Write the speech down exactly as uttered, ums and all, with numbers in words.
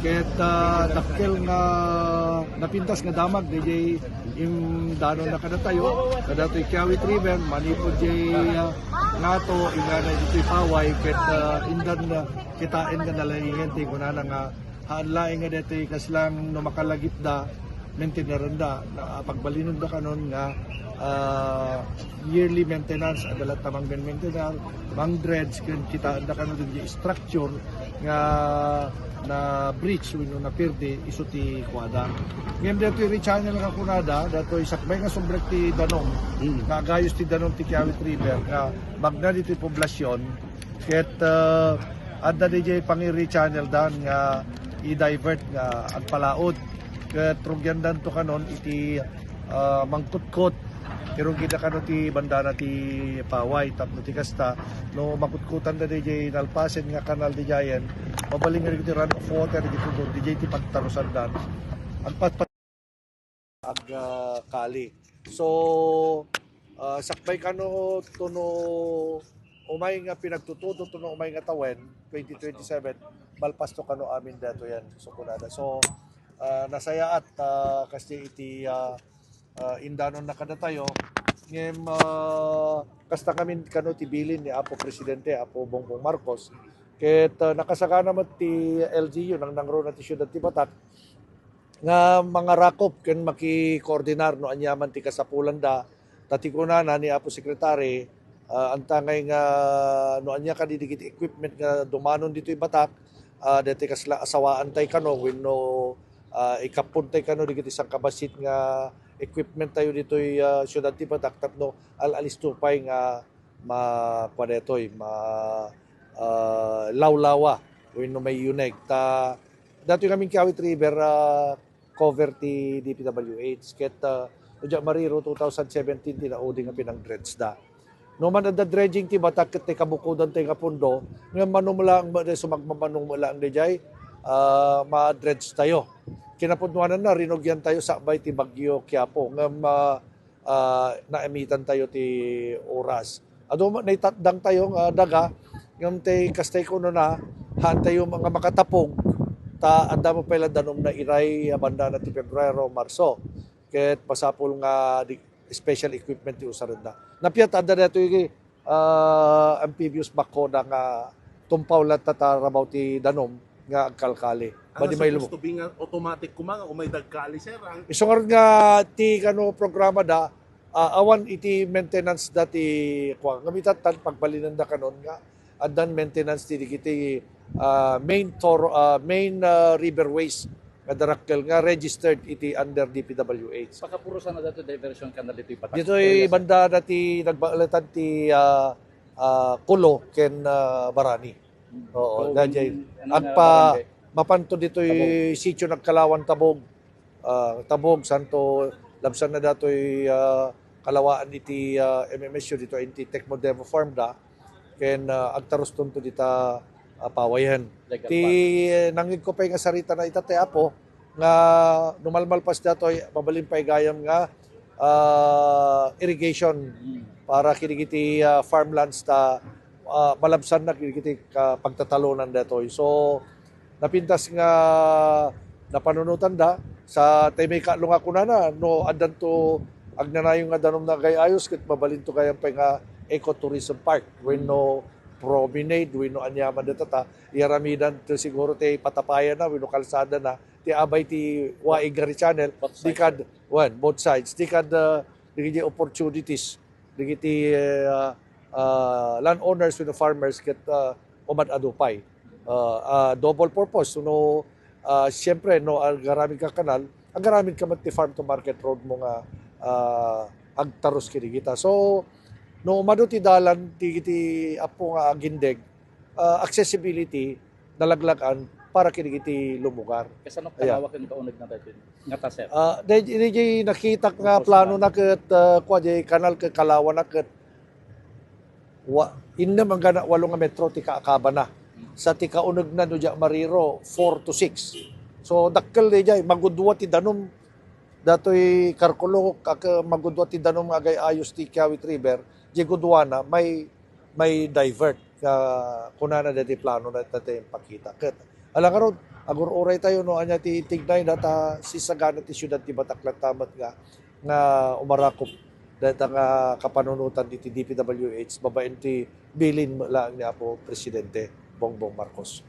Ket, ah, dakkel nga napintas nga damag diay imdanonna kadatayo, kadatoy Kiawit River, manipud diay, ah, ngato, ingana ditoy Paway, ket, ah, indan, ah, kitaen nga nalaingen ti kunana nga haan laeng nga daytoy kasla no makalagipda, maintenarenda, na pagbalinenda kanon nga, ah, yearly maintenance, adda latta mangmaintenar, mang-dredge, ken kitaenda kano dagiti structure nga na-breach wenno naperde isu ti kuada. Ngem daytoy rechannel nga kunada, daytoy sakbay nga subrek ti danum, Mm. nga agayos ti danum ti Kiawit River, nga magna ditoy poblasion, ket, ah, adda diay pangirechanneldan nga i-divert nga agpalaod. Ket rugiandanto kanon iti, ah, mangkutkot. Irugida kano ti bandana ti Paway tapno ti kasta, no makutkotanda diay nalpasen nga kanal diayen, mabalin nga dagiti run of water dagiti tudo, diay ti pagtarusandan. Agpat-, ag, ah, kali. So, ah, sakbay kano to no umay nga pinagtutudo to no umay nga tawen, twenty twenty-seven, malpasto kano amin daytoyen, so kunada. So, ah, nasayaat, ah, kasdi iti, ah, ah, indanonna kadatayo. Ngem, ah, kasta ngamin kano ti bilin ni Apo Presidente, Apo Bongbong Marcos. Ket, ah, nakasagana met ti L G U, nangnangruna ti siudad ti Batak, nga mangarakop ken makikoordinar no aniaman ti kasapulanda. Ta ti kunana ni Apo Secretary, ah, anta ngay nga no ania kadi dagiti equipment nga dumanon ditoy Batak, ah, daytoy kasla asawaantay kano wenno, ah, ikappontay kano dagiti sangkabassit nga equipment tayo ditoy, ah, siudad ti Batak tapno al-alisto pay nga ma-, kua daytoy, ma-, ah, lawlawa wenno maiyuneg. Ta datoy ngamin Kiawit River, ah, cover ti D P W H. Ket, ah, no diak mariro, two thousand seventeen ti naudi nga pinang-dredge da. No man adda dredging ti Batak ket ti kabukodan tayo nga pundo, ngem mano met laeng, sumagmamano met laeng daydiay, ah, ma-dredge tayo. Kinapudnuananna, rinugian tayo sakbay ti Bagyo Quiapo. Ngem, ah, ah, naamitan tayo ti oras. Adu met naitatdang tayo nga daga, ngem ti kastay kunana, haan tayo nga makatapog, ta adda met pay la danumna iray a bandana ti Pebrero, Marso. Ket masapul nga di, special equipment ti usarenda. Napia ta adda daytoy, ah, amphibious backhoe da nga tumpaw latta ta rabaw ti danum nga agkalkali. Ano, madi may supposed lumo- to be nga automatic koma nga umay dagkali, sir? Ang isu ngarud nga ti kano programa da, ah, awan iti maintenance da ti kua. Ngem ita tan pagbalinenda kanon nga addan maintenance ti digiti, ah, main tor-, ah, main, ah, riverways nga darakkel nga registered iti under D P W H. Pakapurusan na dati diversion canal ditoy Batak. Ditoy banda dati nagbaeletan ti, ah, ah, Kulo ken, ah, Barani. Oo, so, daydiay. Agpa-, mapanto ditoy sitio nagkalawan Tabog. Ah, Tabog, Santo, labsan na datoy, ah, kalawaan iti, ah, M M S U dito, iti Tecmo Demo Farm da. Ken, ah, agtaruston to dita, ah, Pawayen. Ti, eh, nangngegko pay nga sarita na ita ti Apo, nga no malmalpas datoy, mabalin pay gayam nga, ah, irrigation para kidigiti, ah, farmlands ta, ah, malabsan na kidigiti ka-, pagtatalonan datoy. So, napintas nga napanunotan da sa tay maikatlo nga kunana, no addanto agnanayon nga danum nga agay-ayos, ket mabalinto gayam pay nga ecotourism park, wenno promenade, wenno aniaman data ta, iyaramidan to siguro ti patapayan na, wenno kalsada na, ti abay ti waig nga rechannel, both sides, dikad, wen, both sides, dikad, ah, dagiti opportunities dagiti, ah, ah, landowners wenno farmers ket, ah, umad-adu pay. Ah, ah, double purpose. No, ah, siyempre, no agaramid ka kanal, agaramid ka met ti farm to market road mo nga, ah, agtarus kidigita. So, no umadu ti dalan ti, ti apo nga agindeg, ah, accessibility, nalaglag-an para kidigiti lumugar. Kasano kalawak ken kauneg na daytoy? Ngata, sir. Ah, day, day, day nakitak nga plano na ket, ah, kua, day kanal ket kalawa na ket wa-, innem hanggan walo nga metro ti kaakabana. Sa ti kauneg na, no diak mariro, four to six. So, dakkel day, day, magudua ti danum. Datoy karkulo, kak-, magudua ti danum nga agay-ayos ti Kiawit River, di guduana, may may divert, ah, kunana daytoy plano na, daytoy impakita. Ket, ala ngarud, Agur-uray tayo no ania ti tignay data sisagana ti siudad ti Batak latta met nga, nga umarakop data nga kapanunotan diti D P W H babaen ti bilin met laeng ni Apo Presidente Bongbong Marcos.